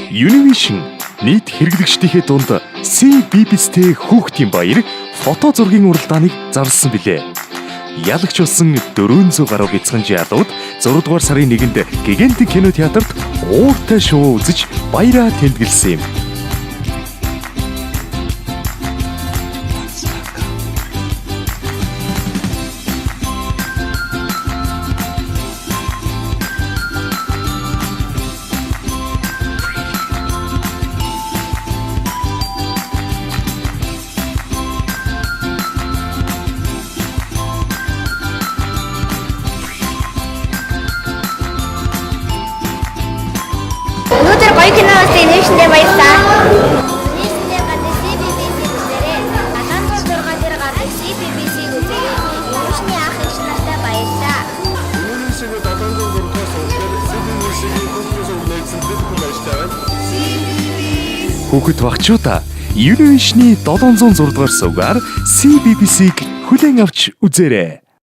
Univision нийт хэрэглэгчдийнхээ дунд CBBS-тэй хүүхдийн баяр фото зургийн уралдааныг зарласан билээ. Ялагч болсон 400 гаруй бяцхан залууд 6 дугаар сарын 1-нд Гигантик кино театрт ууртай шоу үзэж баяраа тэмдэглэсэн юм. Өнөөдөр гоё кино үзсэн Univision-дээ баярлалаа. Univision-дээ гардаг CBBS-ийг үзээрэй. 706 дээр гардаг CBBS-ийг үзээрэй. Univision-ийн ах эгч нартай баярлалаа. Univision-ийн 706 дугаар сувгаар CBBS-ийн хүүхдийн сувг нэгсэн бид бүхэн баяртай байна. Хүүхэд багчуудаа Univision-ийн 706 дугаар сувгаар CBBS-ийг хүлээн авч үзээрэй.